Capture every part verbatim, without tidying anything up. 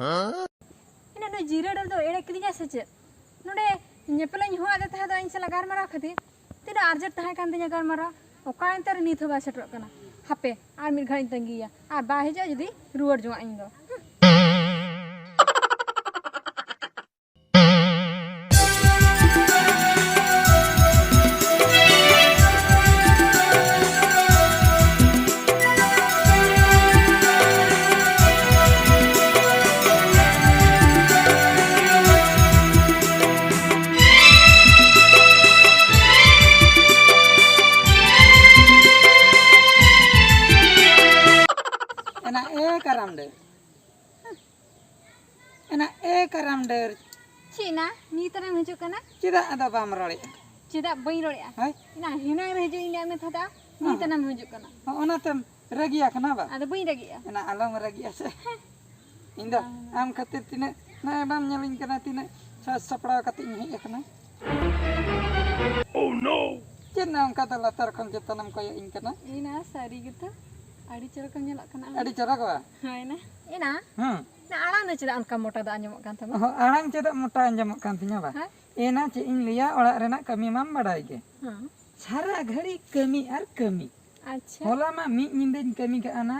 ᱮᱱᱟ ᱱᱩᱭ ᱡᱤᱨᱟᱹ ᱰᱟᱹᱞ ᱫᱚ ᱮᱲᱮ ᱠᱤᱫᱤᱧᱟ ᱥᱮ ᱪᱮᱫ? ᱱᱚᱰᱮ ᱧᱮᱯᱮᱞᱤᱧ ᱦᱚᱦᱚᱣᱟᱫᱮ ᱛᱟᱦᱮᱸ ᱫᱚ ᱤᱧ ᱥᱟᱞᱟᱜ ᱜᱟᱞᱢᱟᱨᱟᱣ ᱠᱷᱟᱹᱛᱤᱨ᱾ ᱛᱤᱱᱟᱹᱜ ᱟᱨᱡᱮᱱᱴ ᱛᱟᱦᱮᱸ ᱠᱟᱱ ᱛᱤᱧᱟᱹ ᱜᱟᱞᱢᱟᱨᱟᱣ, ᱚᱠᱟ ᱮᱱᱛᱮ ᱨᱮ ᱱᱤᱛ ᱦᱚᱸ ᱵᱟᱭ ᱥᱮᱴᱮᱨᱚᱜ ᱠᱟᱱᱟ᱾ ᱦᱟᱯᱮ ᱟᱨ ᱢᱤᱫ ᱜᱷᱟᱹᱲᱤᱡ ᱤᱧ ᱛᱟᱺᱜᱤᱭᱮᱭᱟ, ᱟᱨ ᱵᱟᱭ ᱦᱤᱡᱩᱜᱼᱟ ᱡᱩᱫᱤ ᱨᱩᱣᱟᱹᱲ ᱡᱚᱝᱟᱜ ᱤᱧ ᱫᱚ᱾ ᱮᱱᱟ ᱮ ᱠᱟᱨᱟᱢ ᱰᱟᱹᱨ᱾ ᱮᱱᱟ ᱮ ᱠᱟᱨᱟᱢ ᱰᱟᱹᱨ᱾ ᱪᱮᱫ ᱱᱟ? ᱱᱤᱛ ᱮᱢ ᱦᱤᱡᱩᱜ ᱠᱟᱱᱟ? ᱪᱮᱫᱟᱜ ᱟᱫᱚ ᱵᱟᱢ ᱨᱚᱲᱮᱫᱼᱟ? ᱪᱮᱫᱟᱜ ᱵᱟᱹᱧ ᱨᱚᱲᱮᱫᱼᱟ? ᱦᱳᱭ᱾ ᱮᱱᱟ ᱦᱮᱱᱟᱝ ᱨᱮ ᱦᱤᱡᱩᱜ ᱤᱧ ᱞᱟᱹᱭᱟᱫ ᱢᱮ ᱛᱟᱦᱮᱸᱫ, ᱦᱚᱸ᱾ ᱱᱤᱛ ᱮᱢ ᱦᱤᱡᱩᱜ ᱠᱟᱱᱟ? ᱦᱚᱸ, ᱚᱱᱟᱛᱮᱢ ᱨᱟᱹᱜᱤ ᱟᱠᱟᱱᱟ ᱵᱟ? ᱟᱫᱚ ᱵᱟᱹᱧ ᱨᱟᱹᱜᱤᱜᱼᱟ᱾ ᱮᱱᱟ ᱟᱞᱚᱢ ᱨᱟᱹᱜᱤᱜᱼᱟ ᱥᱮ᱾ ᱤᱧ ᱫᱚ ᱵᱟᱝ᱾ ᱟᱢ ᱠᱷᱟᱹᱛᱤᱨ ᱛᱤᱱᱟᱹᱜ ᱱᱚᱜᱼᱚᱭ ᱵᱟᱢ ᱧᱮᱞᱤᱧ ᱠᱟᱱᱟ, ᱛᱤᱱᱟᱹᱜ ᱥᱟᱡᱽ ᱥᱟᱯᱲᱟᱣ ᱠᱟᱛᱮ ᱤᱧ ᱦᱮᱡ ᱟᱠᱟᱱᱟ᱾ ᱪᱮᱫ ᱱᱟ ᱚᱱᱠᱟ ᱫᱚ ᱞᱟᱛᱟᱨ ᱠᱷᱚᱱ ᱪᱮᱛᱟᱱᱮᱢ ᱠᱚᱭᱚᱜ ᱤᱧ ᱠᱟᱱᱟ? ᱮᱱᱟ ᱥᱟᱹᱨᱤ ᱜᱮᱛᱚ, ᱟᱹᱰᱤ ᱪᱚᱨᱚᱠᱮᱢ ᱧᱮᱞᱚᱜ ᱠᱟᱱᱟ ᱟᱢ᱾ ᱟᱹᱰᱤ ᱪᱚᱨᱚᱠ ᱵᱟ? ᱦᱳᱭ ᱱᱟ᱾ ᱮᱱᱟ? ᱦᱮᱸ᱾ ᱱᱟ ᱟᱲᱟᱝ ᱫᱚ ᱪᱮᱫᱟᱜ ᱚᱱᱠᱟ ᱢᱚᱴᱟ ᱫᱚ ᱟᱸᱡᱚᱢᱚᱜ ᱠᱟᱱ ᱛᱟᱢᱟ? ᱚᱦᱚ, ᱟᱲᱟᱝ ᱪᱮᱫᱟᱜ ᱢᱚᱴᱟ ᱟᱸᱡᱚᱢᱚᱜ ᱠᱟᱱ ᱛᱤᱧᱟ ᱵᱟ? ᱦᱮᱸ? ᱮᱱᱟ ᱪᱮᱫ ᱤᱧ ᱞᱟᱹᱭᱟ, ᱚᱲᱟᱜ ᱨᱮᱱᱟᱜ ᱠᱟᱹᱢᱤ ᱢᱟᱢ ᱵᱟᱰᱟᱭ ᱜᱮ᱾ ᱦᱮᱸ᱾ ᱥᱟᱨᱟ ᱜᱷᱟᱹᱲᱤᱡ ᱠᱟᱹᱢᱤ ᱟᱨ ᱠᱟᱹᱢᱤ᱾ ᱟᱪᱪᱷᱟ᱾ ᱦᱚᱞᱟ ᱢᱟ ᱢᱤᱫ ᱧᱤᱫᱟᱹᱧ ᱠᱟᱹᱢᱤ ᱠᱟᱜᱼᱟ ᱱᱟ᱾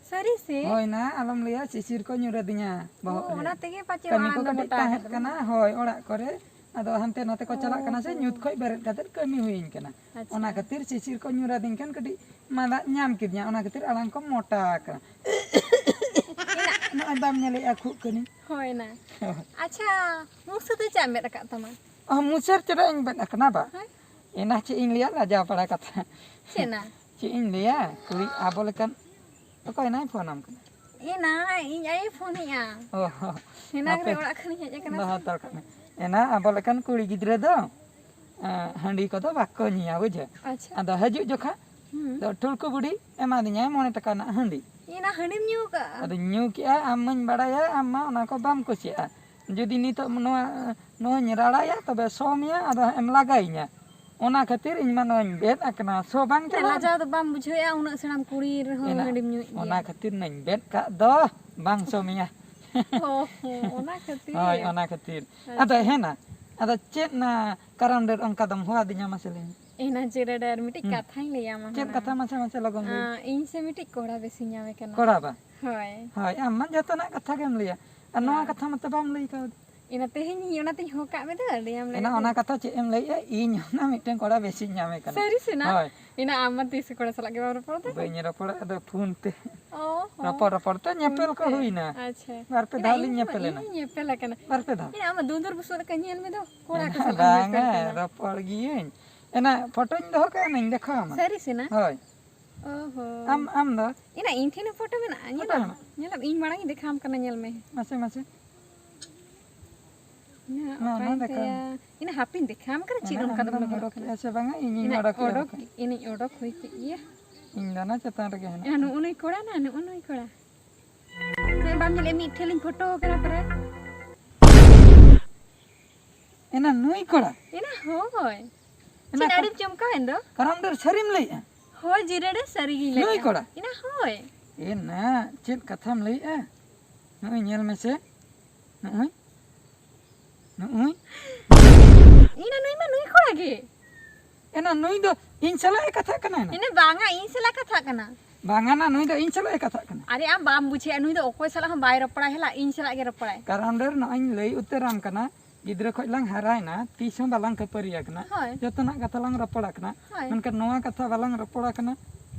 ᱥᱟᱹᱨᱤ ᱥᱮ? ᱦᱳᱭ ᱱᱟ, ᱟᱞᱚᱢ ᱞᱟᱹᱭᱟ, ᱥᱤᱥᱤᱨ ᱠᱚ ᱧᱩᱨᱟᱫᱤᱧᱟ ᱵᱚᱦᱚᱜ ᱚ, ᱨᱮ᱾ ᱚᱱᱟ ᱛᱮᱜᱮ ᱯᱟᱪᱮ ᱠᱟᱹᱢᱤ ᱟᱲᱟᱝ ᱠᱚ ᱫᱚ ᱠᱟᱹᱴᱤᱡ ᱢᱚᱴᱟ ᱛᱟᱦᱮᱸ ᱟᱠᱟᱫᱟ᱾ ᱠᱟᱱᱟ, ᱦᱳᱭ, ᱚᱲᱟᱜ ᱠᱚᱨᱮ᱾ ᱟᱫᱚ ᱦᱟᱱᱛᱮ ᱱᱟᱛᱮ ᱠᱚ ᱪᱟᱞᱟᱜ ᱠᱟᱱᱟ ᱥᱮ, ᱚ᱾ ᱧᱩᱛ ᱠᱷᱚᱡ ᱵᱮᱨᱮᱫ ᱠᱟᱛᱮ ᱠᱟᱹᱢᱤ ᱦᱩᱭᱟᱹᱧ ᱠᱟᱱᱟ᱾ ᱟᱪᱪᱷᱟ᱾ ᱚᱱᱟ ᱠᱷᱟᱹᱛᱤᱨ ᱥᱤᱥᱤᱨ ᱠᱚ ᱧᱩᱨᱟᱫᱤᱧ ᱠᱷᱟᱱ ᱠᱟᱹᱴᱤᱡ ᱢᱟᱫᱟ ᱧᱟᱢ ᱠᱤᱫᱤᱧᱟ, ᱚᱱᱟ ᱠᱷᱟᱹᱛᱤᱨ ᱟᱲᱟᱝ ᱠᱚ ᱢᱚᱴᱟ ᱟᱠᱟᱱᱟ᱾ ᱱᱚᱜᱼᱚᱭ ᱵᱟᱢ ᱧᱮᱞᱮᱜᱼᱟ, ᱠᱷᱩᱜ ᱠᱟᱹᱱᱟᱹᱧ᱾ ᱦᱳᱭ ᱱᱟ᱾ ᱟᱪᱪᱷᱟ, ᱢᱩᱥᱟᱹ ᱫᱚ ᱪᱮᱫ ᱮᱢ ᱢᱮᱫ ᱟᱠᱟᱫ ᱛᱟᱢᱟ? ᱚ, ᱢᱩᱪᱟᱹᱫ ᱪᱮᱫᱟᱜ ᱤᱧ ᱵᱮᱫ ᱟᱠᱟᱱᱟ ᱵᱟ? ᱦᱮᱸ? ᱮᱱᱟ ᱪᱮᱫ ᱤᱧ ᱞᱟᱹᱭᱟ, ᱞᱟᱡᱟᱣ ᱯᱟᱲᱟ ᱠᱟᱛᱷᱟ᱾ ᱪᱮᱫ ᱱᱟ? ᱪᱮᱫ ᱤᱧ ᱞᱟᱹᱭᱟ, ᱠᱩᱲᱤ ᱟᱵᱚ ᱞᱮᱠᱟᱱ, ᱚᱠᱚᱭ ᱱᱟᱭ ᱯᱷᱳᱱ ᱟᱢ ᱠᱟᱱᱟ? ᱮᱱᱟ, ᱤᱧ ᱟᱭᱳ ᱯᱷᱳᱱᱮᱜᱼᱟ᱾ ᱚ, ᱦᱮᱱᱟᱝ ᱨᱮ ᱦᱟᱯᱮ᱾ ᱚᱲᱟᱜ ᱠᱷᱚᱱᱤᱧ ᱦᱮᱡ ᱟᱠᱟᱱᱟ ᱫᱚᱦᱚ ᱥᱮ᱾ ᱦᱟᱛᱟᱲ ᱠᱟᱜ ᱢᱮ᱾ ᱮᱱᱟ ᱟᱵᱚ ᱞᱮᱠᱟᱱ ᱠᱩᱲᱤ ᱜᱤᱫᱽᱨᱟᱹ ᱫᱚ, ᱮᱸ, ᱦᱟᱺᱰᱤ ᱠᱚᱫᱚ ᱵᱟᱠᱚ ᱧᱩᱭᱟ, ᱵᱩᱡᱷᱟᱹᱣ? ᱟᱪᱪᱷᱟ᱾ ᱟᱫᱚ ᱦᱤᱡᱩᱜ ᱡᱚᱠᱷᱟ ᱦᱩᱸ᱾ ᱫᱚ ᱴᱷᱩᱲᱠᱩ ᱵᱩᱰᱷᱤ ᱮᱢᱟᱫᱤᱧᱟᱭ ᱢᱚᱬᱮ ᱴᱟᱠᱟ ᱨᱮᱱᱟᱜ ᱦᱟᱺᱰᱤ᱾ ᱮᱱᱟ ᱦᱟᱺᱰᱤᱢ ᱧᱩ ᱠᱟᱜᱼᱟ? ᱟᱫᱚᱧ ᱧᱩ ᱠᱮᱜᱼᱟ, ᱟᱢ ᱢᱟᱧ ᱵᱟᱲᱟᱭᱟ, ᱟᱢ ᱢᱟ ᱚᱱᱟ ᱠᱚ ᱵᱟᱢ ᱠᱩᱥᱤᱭᱟᱜᱼᱟ᱾ ᱡᱩᱫᱤ ᱱᱤᱛᱚᱜ ᱱᱚᱣᱟ, ᱱᱚᱣᱟᱧ ᱨᱟᱲᱟᱭᱟ, ᱛᱚᱵᱮ ᱥᱚ ᱢᱮᱭᱟ, ᱟᱫᱚ ᱦᱟᱸᱜ ᱮᱢ ᱞᱟᱜᱟᱭᱤᱧᱟ᱾ ᱚᱱᱟ ᱠᱷᱟᱹᱛᱤᱨ ᱤᱧ ᱢᱟ ᱱᱚᱣᱟᱧ ᱵᱮᱫ ᱟᱠᱟᱱᱟ, ᱥᱚ ᱵᱟᱝ ᱪᱟᱞᱟᱜᱼᱟ? ᱞᱟᱡᱟᱣ ᱫᱚ ᱵᱟᱢ ᱵᱩᱡᱷᱟᱹᱣᱮᱫᱼᱟ? ᱩᱱᱟᱹᱜ ᱥᱮᱬᱟᱢ ᱠᱩᱲᱤ ᱨᱮᱦᱚᱸ ᱮᱱᱟ, ᱦᱟᱺᱰᱤᱢ ᱧᱩᱭᱮᱫ ᱚᱱᱟ ᱜᱮᱭᱟ᱾ ᱠᱷᱟᱹᱛᱤᱨ ᱱᱟᱧ ᱵᱮᱫ ᱠᱟᱜ ᱫᱚ, ᱵᱟᱝ ᱥᱚ ᱢᱮᱭᱟ᱾ ᱚ ᱦᱚᱸ, ᱚᱱᱟ ᱠᱷᱟᱹᱛᱤᱨ᱾ ᱦᱳᱭ, ᱚᱱᱟ ᱠᱷᱟᱹᱛᱤᱨ᱾ ᱟᱪᱪᱷᱟ᱾ ᱟᱫᱚ ᱦᱮᱱᱟ, ᱟᱫᱚ ᱪᱮᱫ ᱱᱟ ᱠᱟᱨᱟᱢ ᱰᱟᱹᱨ ᱚᱱᱠᱟ ᱫᱚᱢ ᱦᱚᱦᱚ ᱟᱫᱤᱧᱟ, ᱢᱟᱥᱮ ᱞᱟᱹᱭ ᱢᱮ? ᱮᱱᱟ ᱡᱮ ᱨᱮ ᱟᱨ ᱢᱤᱫᱴᱤᱡ ᱦᱩᱸ᱾ ᱠᱟᱛᱷᱟᱧ ᱞᱟᱹᱭᱟᱢᱟ ᱪᱮᱫ ᱦᱟᱸᱜ᱾ ᱠᱟᱛᱷᱟ? ᱢᱟᱥᱮ, ᱢᱟᱥᱮ ᱞᱚᱜᱚᱱ ᱞᱟᱹᱭ ᱢᱮ᱾ ᱟᱸ, ᱤᱧ ᱥᱮ ᱢᱤᱫᱴᱤᱡ ᱠᱚᱲᱟ ᱵᱮᱥᱤᱧ ᱧᱟᱢᱮ ᱠᱟᱱᱟ᱾ ᱠᱚᱲᱟ ᱵᱟ? ᱦᱳᱭ᱾ ᱦᱳᱭ, ᱟᱢ ᱢᱟ ᱡᱚᱛᱚᱱᱟᱜ ᱠᱟᱛᱷᱟ ᱜᱮᱢ ᱞᱟᱹᱭᱟ᱾ ᱟᱨ ᱱᱚᱣᱟ ᱦᱳᱭ᱾ ᱠᱟᱛᱷᱟ ᱢᱟᱛᱚ ᱵᱟᱢ ᱞᱟᱹᱭ ᱠᱟᱣᱫᱟ᱾ ᱮᱱᱟ ᱛᱮᱦᱮᱧ ᱤᱧ ᱚᱱᱟᱛᱤᱧ ᱦᱚᱦᱚ ᱠᱟᱜ ᱢᱮ ᱫᱚ, ᱞᱟᱹᱭᱟᱢ ᱮᱱᱟ ᱞᱟᱹᱜᱤᱫ ᱚᱱᱟ ᱛᱮ᱾ ᱠᱟᱛᱷᱟ ᱪᱮᱫ ᱮᱢ ᱞᱟᱹᱭᱮᱜᱼᱟ? ᱤᱧ ᱚᱱᱟ ᱢᱤᱫᱴᱮᱱ ᱠᱚᱲᱟ ᱵᱮᱥᱤᱧ ᱧᱟᱢᱮ ᱠᱟᱱᱟ᱾ ᱥᱟᱹᱨᱤ ᱥᱮ ᱱᱟ? ᱦᱳᱭ᱾ ᱮᱱᱟ ᱟᱢ ᱢᱟ ᱛᱤᱥ ᱠᱚᱲᱟ ᱥᱟᱞᱟᱜ ᱜᱮ ᱵᱟᱢ ᱨᱚᱯᱚᱲ ᱫᱟ? ᱵᱟᱹᱧ ᱨᱚᱯᱚᱲᱟ, ᱟᱫᱚ ᱯᱷᱳᱱ ᱛᱮ᱾ ᱚ ᱦᱚᱸ᱾ ᱨᱚᱯᱚᱲ, ᱨᱚᱯᱚᱲ ᱛᱮ ᱧᱮᱯᱮᱞ ᱯᱷᱳᱱ ᱠᱚ ᱛᱮ? ᱦᱩᱭᱱᱟ᱾ ᱟᱪᱪᱷᱟ᱾ ᱵᱟᱨ ᱯᱮ ᱮᱱᱟ ᱫᱷᱟᱣ ᱤᱧ ᱞᱤᱧ ᱢᱟ, ᱧᱮᱯᱮᱞ ᱮᱱᱟ᱾ ᱤᱧ ᱧᱮᱯᱮᱞ ᱟᱠᱟᱱᱟ᱾ ᱵᱟᱨ ᱯᱮ ᱫᱷᱟᱣ? ᱮᱱᱟ ᱟᱢ ᱢᱟ ᱫᱩᱱᱫᱩᱨ ᱵᱩᱥᱩᱵ ᱞᱮᱠᱟ ᱧᱮᱞ ᱢᱮ ᱫᱚ, ᱠᱚᱲᱟ ᱠᱚ ᱮᱱᱟ ᱥᱟᱞᱟᱜ ᱮᱢ ᱵᱟᱝᱟ, ᱧᱮᱯᱮᱞ ᱠᱟᱱᱟ᱾ ᱨᱚᱯᱚᱲ ᱜᱤᱭᱟᱹᱧ᱾ ᱮᱱᱟ ᱯᱷᱳᱴᱳᱧ ᱫᱚᱦᱚ ᱠᱟᱜᱼᱟ, ᱱᱟᱧ ᱫᱮᱠᱷᱟᱣ ᱟᱢᱟ᱾ ᱥᱟᱹᱨᱤ ᱥᱮ ᱱᱟ? ᱦᱳᱭ᱾ ᱚ ᱦᱚᱸ᱾ ᱟᱢ, ᱟᱢ ᱫᱚ? ᱮᱱᱟ ᱤᱧ ᱴᱷᱮᱱ ᱦᱚᱸ ᱯᱷᱳᱴᱳ ᱢᱮᱱᱟᱜᱼᱟ, ᱯᱷᱳᱴᱳ ᱧᱮᱞᱟᱢ? ᱢᱮᱱᱟᱜᱼᱟ? ᱧᱮᱞᱟᱢ, ᱤᱧ ᱢᱟᱲᱟᱝ ᱤᱧ ᱫᱮᱠᱷᱟᱣᱟᱢ ᱠᱟᱱᱟ, ᱧᱮᱞ ᱢᱮ᱾ ᱢᱟᱥᱮ, ᱢᱟᱥᱮ᱾ ᱮᱱᱟ ᱢᱟ, ᱢᱟ ᱚᱠᱟᱭᱮᱱ ᱫᱮᱠᱷᱟᱣ ᱛᱟᱭᱟ? ᱢᱮ᱾ ᱮᱱᱟ ᱦᱟᱯᱮᱧ ᱫᱮᱠᱷᱟᱣᱟᱢ ᱠᱟᱱᱟ, ᱪᱮᱫ ᱮᱱᱟ ᱚᱱᱠᱟ ᱟᱢ ᱫᱚᱢ ᱫᱚᱢ ᱞᱚᱜᱚᱱᱚᱜ ᱚᱰᱚᱠ ᱠᱟᱱᱟ? ᱠᱮᱜᱼᱟ ᱥᱮ ᱵᱟᱝᱟ? ᱤᱧᱤᱧ ᱮᱱᱟ ᱚᱰᱚᱠ ᱠᱮᱜᱼᱟ ᱚᱰᱚᱠ, ᱵᱟᱠᱷᱟᱱ᱾ ᱮᱱᱟᱧ ᱚᱰᱚᱠ ᱦᱩᱭ ᱠᱮᱫ ᱜᱮᱭᱟ᱾ ᱤᱧ ᱫᱚ ᱚᱱᱟ ᱪᱮᱛᱟᱱ ᱨᱮᱜᱮ ᱦᱮᱱᱟᱜ ᱮᱱᱟ ᱠᱟᱫᱤᱧᱟ᱾ ᱱᱩᱜᱼᱩ ᱱᱩᱭ ᱠᱚᱲᱟ ᱱᱟ, ᱱᱩᱜᱼᱩ ᱱᱩᱭ ᱠᱚᱲᱟ᱾ ᱦᱮᱸ, ᱵᱟᱢ ᱧᱮᱞᱮᱫ ᱢᱤᱫ ᱴᱷᱮᱱ ᱞᱤᱧ ᱯᱷᱳᱴᱳ ᱠᱟᱱᱟ ᱯᱨᱟᱭ? ᱮᱱᱟ ᱱᱩᱭ ᱠᱚᱲᱟ? ᱮᱱᱟ ᱦᱳᱭ᱾ ᱮᱱᱟ ᱪᱮᱫ ᱠᱚ-, ᱟᱹᱰᱤᱢ ᱪᱚᱢᱠᱟᱣᱮᱱ ᱫᱚ? ᱠᱟᱨᱟᱢ ᱰᱟᱹᱨ ᱥᱟᱹᱨᱤᱢ ᱞᱟᱹᱭᱮᱜᱼᱟ? ᱦᱳᱭ, ᱡᱤᱨᱟᱹᱲᱮ ᱥᱟᱹᱨᱤ ᱜᱤᱧ ᱞᱟᱹᱭᱮᱜᱼᱟ᱾ ᱱᱩᱭ ᱠᱚᱲᱟ? ᱮᱱᱟ ᱦᱳᱭ᱾ ᱮᱱᱟ ᱪᱮᱫ ᱠᱟᱛᱷᱟᱢ ᱞᱟᱹᱭᱮᱜᱼᱟ? ᱱᱩᱜᱼᱩᱭ ᱧᱮᱞ ᱢᱮᱥᱮ, ᱱᱩᱜᱼᱩᱭ, ᱱᱩᱜᱼᱩᱭ᱾ ᱮᱱᱟ ᱱᱩᱭ ᱢᱟ ᱱᱩᱭ ᱠᱚᱲᱟ ᱜᱮ᱾ ᱮᱱᱟ ᱱᱩᱭ ᱫᱚ ᱤᱧ ᱥᱟᱞᱟᱜ ᱮ ᱠᱟᱛᱷᱟᱜ ᱠᱟᱱᱟ ᱮᱱᱟ? ᱮᱱᱟ ᱵᱟᱝᱟ, ᱤᱧ ᱥᱟᱞᱟᱜ ᱠᱟᱛᱷᱟᱜ ᱠᱟᱱᱟ᱾ ᱵᱟᱝᱟ ᱱᱟ, ᱱᱩᱭ ᱫᱚ ᱤᱧ ᱥᱟᱞᱟᱜ ᱮ ᱠᱟᱛᱷᱟᱜ ᱠᱟᱱᱟ᱾ ᱟᱨᱮ ᱟᱢ ᱵᱟᱢ ᱵᱩᱡᱷᱟᱹᱣᱮᱜᱼᱟ, ᱱᱩᱭ ᱫᱚ ᱚᱠᱚᱭ ᱥᱟᱞᱟᱜ ᱦᱚᱸ ᱵᱟᱭ ᱨᱚᱯᱚᱲᱟ, ᱦᱮᱞᱟ, ᱤᱧ ᱥᱟᱞᱟᱜ ᱜᱮ ᱨᱚᱯᱚᱲᱟᱭ᱾ ᱠᱟᱨᱟᱢ ᱰᱟᱹᱨ, ᱱᱚᱜᱼᱚᱭ ᱤᱧ ᱞᱟᱹᱭ ᱩᱛᱟᱹᱨᱟᱢ ᱠᱟᱱᱟ, ᱜᱤᱫᱽᱨᱟᱹ ᱠᱷᱚᱡ ᱞᱟᱝ ᱦᱟᱨᱟᱭᱮᱱᱟ, ᱛᱤᱥ ᱦᱚᱸ ᱵᱟᱞᱟᱝ ᱠᱷᱟᱹᱯᱟᱹᱨᱤ ᱟᱠᱟᱱᱟ᱾ ᱦᱳᱭ᱾ ᱡᱚᱛᱚᱱᱟᱜ ᱠᱟᱛᱷᱟ ᱞᱟᱝ ᱨᱚᱯᱚᱲ ᱟᱠᱟᱱᱟ᱾ ᱦᱳᱭ᱾ ᱢᱮᱱᱠᱷᱟᱱ ᱱᱚᱣᱟ ᱠᱟᱛᱷᱟ ᱵᱟᱞᱟᱝ ᱨᱚᱯᱚᱲ ᱟᱠᱟᱱᱟ,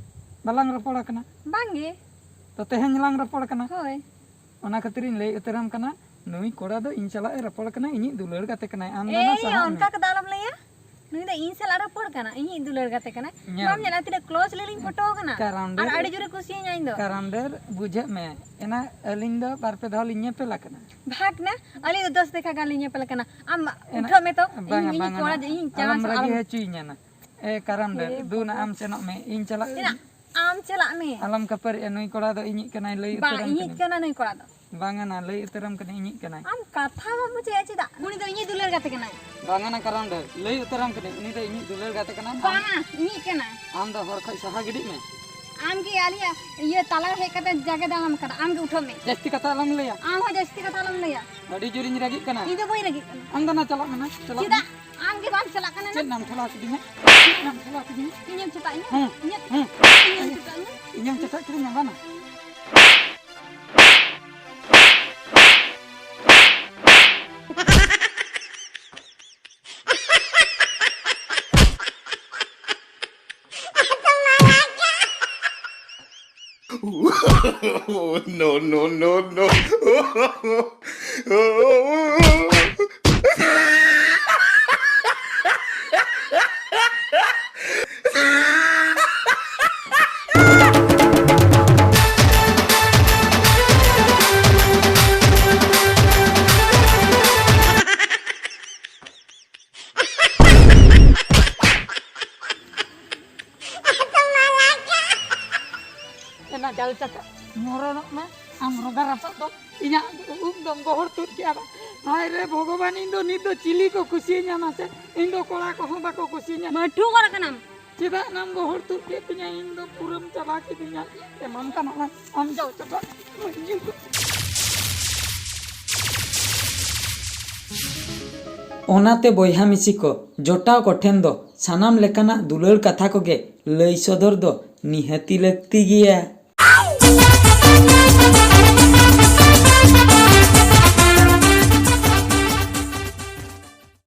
ᱵᱟᱞᱟᱝ ᱨᱚᱯᱚᱲ ᱟᱠᱟᱱᱟ᱾ ᱵᱟᱝᱜᱮ᱾ ᱛᱚ ᱛᱮᱦᱮᱧ ᱞᱟᱝ ᱨᱚᱯᱚᱲ ᱠᱟᱱᱟ᱾ ᱦᱳᱭ᱾ ᱚᱱᱟ ᱠᱷᱟᱹᱛᱤᱨᱤᱧ ᱞᱟᱹᱭ ᱩᱛᱟᱹᱨᱟᱢ ᱠᱟᱱᱟ, ᱱᱩᱭ ᱠᱚᱲᱟ ᱫᱚ ᱤᱧ ᱥᱟᱞᱟᱜ ᱮ ᱨᱚᱯᱚᱲ ᱠᱟᱱᱟ, ᱤᱧᱤᱡ ᱫᱩᱞᱟᱹᱲ ᱜᱟᱛᱮ ᱠᱟᱱᱟᱭ᱾ ᱟᱢ ᱫᱚ ᱱᱟ ᱮᱭ, ᱥᱟᱦᱟᱜ ᱢᱮ᱾ ᱚᱱᱠᱟ ᱠᱚᱫᱚ ᱟᱞᱚᱢ ᱞᱟᱹᱭᱟ᱾ ᱱᱩᱭ ᱫᱚ ᱤᱧ ᱥᱟᱞᱟᱜ ᱨᱚᱯᱚᱲ ᱠᱟᱱᱟ, ᱤᱧᱤᱡ ᱫᱩᱞᱟᱹᱲ ᱜᱟᱛᱮ ᱠᱟᱱᱟᱭ᱾ ᱧᱮᱞ ᱵᱟᱢ ᱢᱮ᱾ ᱧᱮᱞᱟ ᱛᱤᱱᱟᱹᱜ close ᱨᱮᱞᱤᱧ ᱯᱷᱳᱴᱳ ᱠᱟᱱᱟ? ᱠᱟᱨᱟᱢ ᱟᱨ ᱰᱟᱹᱨ, ᱟᱹᱰᱤ ᱡᱳᱨᱮ ᱠᱩᱥᱤᱭᱟᱹᱧᱟ ᱤᱧ ᱫᱚ᱾ ᱠᱟᱨᱟᱢ ᱰᱟᱹᱨ, ᱵᱩᱡᱷᱟᱹᱜ ᱢᱮ, ᱮᱱᱟ ᱟᱹᱞᱤᱧ ᱫᱚ ᱵᱟᱨ ᱯᱮ ᱫᱷᱟᱣ ᱞᱤᱧ ᱧᱮᱯᱮᱞ ᱟᱠᱟᱱᱟ᱾ ᱵᱷᱟᱜᱽ ᱱᱟ, ᱟᱹᱞᱤᱧ ᱫᱚ ᱫᱚᱥ ᱫᱮᱠᱷᱟ ᱜᱟᱱ ᱞᱤᱧ ᱧᱮᱯᱮᱞ ᱟᱠᱟᱱᱟ᱾ ᱟᱢ ᱮᱱᱟ, ᱩᱴᱷᱟᱹᱜ ᱢᱮ ᱛᱚ, ᱵᱟᱝᱟ, ᱤᱧ, ᱤᱧ ᱵᱟᱝᱟ, ᱠᱚᱲᱟ, ᱱᱟ᱾ ᱤᱧ ᱟᱞᱚᱢ ᱪᱟᱱᱥ ᱨᱟᱹᱜᱤ ᱟᱞᱚᱢ ᱦᱚᱪᱚᱭᱤᱧᱟ ᱱᱟ᱾ ᱮ, ᱠᱟᱨᱟᱢ ᱰᱟᱹᱨ, ᱮ ᱫᱩ ᱱᱟ, ᱵᱟᱵᱟ᱾ ᱟᱢ ᱥᱮᱱᱚᱜ ᱢᱮ, ᱤᱧ ᱪᱟᱞᱟᱜ ᱮᱱᱟ, ᱟᱹᱧ᱾ ᱟᱢ ᱪᱟᱞᱟᱜ ᱢᱮ᱾ ᱟᱞᱚᱢ ᱠᱷᱟᱹᱯᱟᱹᱨᱤᱜᱼᱟ, ᱱᱩᱭ ᱠᱚᱲᱟ ᱫᱚ ᱤᱧᱤᱡ ᱠᱟᱱᱟᱭ, ᱞᱟᱹᱭ ᱵᱟᱝ, ᱩᱛᱟᱹᱨᱟᱢ ᱤᱧᱤᱡ ᱠᱟᱹᱱᱟᱹᱧ᱾ ᱠᱟᱱᱟ ᱱᱩᱭ ᱠᱚᱲᱟ ᱫᱚ᱾ ᱵᱟᱝᱟ ᱱᱟ, ᱞᱟᱹᱭ ᱩᱛᱟᱹᱨᱟᱢ ᱠᱟᱹᱱᱟᱹᱧ, ᱤᱧᱤᱡ ᱠᱟᱱᱟᱭ᱾ ᱟᱢ ᱠᱟᱛᱷᱟ ᱵᱟᱢ ᱵᱩᱡᱷᱟᱹᱣᱮᱫᱼᱟ ᱪᱮᱫᱟᱜ? ᱩᱱᱤ ᱫᱚ ᱤᱧᱤᱡ ᱫᱩᱞᱟᱹᱲ ᱜᱟᱛᱮ ᱠᱟᱱᱟᱭ᱾ ᱵᱟᱝᱟ ᱱᱟ, ᱠᱟᱨᱟᱢ ᱰᱟᱹᱨ, ᱞᱟᱹᱭ ᱩᱛᱟᱹᱨᱟᱢ ᱠᱟᱹᱱᱟᱹᱧ, ᱩᱱᱤ ᱫᱚ ᱤᱧᱤᱡ ᱫᱩᱞᱟᱹᱲ ᱜᱟᱛᱮ ᱠᱟᱱᱟᱭ᱾ ᱟᱢ, ᱵᱟᱝᱟ, ᱤᱧᱤᱡ ᱠᱟᱱᱟᱭ᱾ ᱟᱢ ᱫᱚ ᱦᱚᱲ ᱠᱷᱚᱡ ᱥᱟᱦᱟ ᱜᱤᱰᱤᱜ ᱢᱮ᱾ ᱟᱢ ᱜᱮ ᱟᱞᱮᱭᱟᱜ ᱤᱭᱟᱹ ᱛᱟᱞᱟ ᱨᱮ ᱦᱮᱡ ᱠᱟᱛᱮ ᱡᱟᱭᱜᱟ ᱫᱟᱬᱟᱱ ᱠᱟᱱᱟ᱾ ᱟᱢ ᱜᱮ ᱩᱴᱷᱟᱹᱜ ᱢᱮ᱾ ᱡᱟᱹᱥᱛᱤ ᱠᱟᱛᱷᱟ ᱟᱞᱚᱢ ᱞᱟᱹᱭᱟ᱾ ᱟᱢ ᱦᱚᱸ ᱡᱟᱹᱥᱛᱤ ᱠᱟᱛᱷᱟ ᱟᱞᱚᱢ ᱞᱟᱹᱭᱟ᱾ ᱟᱹᱰᱤ ᱡᱳᱨᱤᱧ ᱨᱟᱹᱜᱤᱜ ᱠᱟᱱᱟ᱾ ᱤᱧ ᱫᱚ ᱵᱟᱹᱧ ᱨᱟᱹᱜᱤᱜ ᱠᱟᱱᱟ᱾ ᱟᱢ ᱫᱚ ᱱᱟ ᱪᱟᱞᱟᱜ ᱢᱮ ᱱᱟ, ᱪᱟᱞᱟᱜ ᱪᱮᱫᱟᱜ? ᱢᱮ᱾ ᱟᱢ ᱜᱮ ᱵᱟᱢ ᱪᱟᱞᱟᱜ ᱠᱟᱱᱟ ᱱᱟ᱾ ᱪᱮᱫ ᱱᱟᱢ ᱴᱷᱮᱞᱟᱣ ᱠᱤᱫᱤᱧᱟ? ᱪᱮᱫ ᱱᱟᱢ ᱴᱷᱮᱞᱟᱣ ᱠᱤᱫᱤᱧᱟ? ᱤᱧᱮᱢ ᱪᱮᱴᱟᱜ ᱤᱧᱟ? ᱦᱮᱸ, ᱤᱧᱟᱹᱜ ᱦᱮᱸ᱾ ᱤᱧᱮᱢ ᱪᱮᱴᱟᱜ ᱤᱧᱟ? ᱤᱧᱮᱢ ᱪᱮᱴᱟᱜ ᱠᱤᱫᱤᱧᱟ ᱵᱟᱝᱟ? No, no, no, no. ᱮᱱᱟ ᱡᱟᱞ ᱪᱟᱠᱟ ᱢᱚᱨᱚᱱᱚᱜ ᱢᱮ, ᱟᱢ ᱨᱚᱜᱟ ᱨᱟᱯᱟᱜ ᱫᱚ ᱤᱧᱟᱜ ᱩᱵ ᱫᱚᱢ ᱜᱚᱦᱚᱲ ᱛᱩᱫ ᱠᱮᱜᱼᱟ ᱵᱟᱝ? ᱦᱟᱭ ᱨᱮ ᱵᱷᱚᱜᱚᱵᱟᱱ, ᱤᱧ ᱫᱚ ᱱᱤᱛ ᱫᱚ ᱪᱤᱞᱤ ᱠᱚ ᱠᱩᱥᱤᱭᱟᱹᱧᱟ ᱢᱟᱥᱮ? ᱤᱧ ᱫᱚ ᱠᱚᱲᱟ ᱠᱚᱦᱚᱸ ᱵᱟᱠᱚ ᱠᱩᱥᱤᱭᱟᱹᱧᱟ᱾ ᱢᱟᱹᱴᱷᱩ ᱜᱚᱲ ᱠᱟᱱᱟᱢ᱾ ᱪᱮᱫᱟᱜ ᱱᱟᱢ ᱜᱚᱦᱚᱲ ᱛᱩᱫ ᱠᱮᱫ ᱛᱤᱧᱟ? ᱤᱧ ᱫᱚ ᱯᱩᱨᱟᱹᱢ ᱪᱟᱵᱟ ᱠᱤᱫᱤᱧᱟ᱾ ᱮᱢᱟᱢ ᱠᱟᱱᱟ ᱱᱟᱝ ᱟᱢ ᱡᱟᱞ ᱪᱟᱠᱟ᱾ ᱚᱱᱟᱛᱮ ᱵᱚᱭᱦᱟ ᱢᱤᱥᱤ ᱠᱚ, ᱡᱚᱴᱟᱣ ᱠᱚᱴᱷᱮᱱ ᱫᱚ ᱥᱟᱱᱟᱢ ᱞᱮᱠᱟᱱᱟᱜ ᱫᱩᱞᱟᱹᱲ ᱠᱟᱛᱷᱟ ᱠᱚᱜᱮ ᱞᱟᱹᱭ ᱥᱚᱫᱚᱨ ᱫᱚ ᱱᱤᱦᱟᱹᱛᱤ ᱞᱟᱹᱠᱛᱤ ᱜᱮᱭᱟ᱾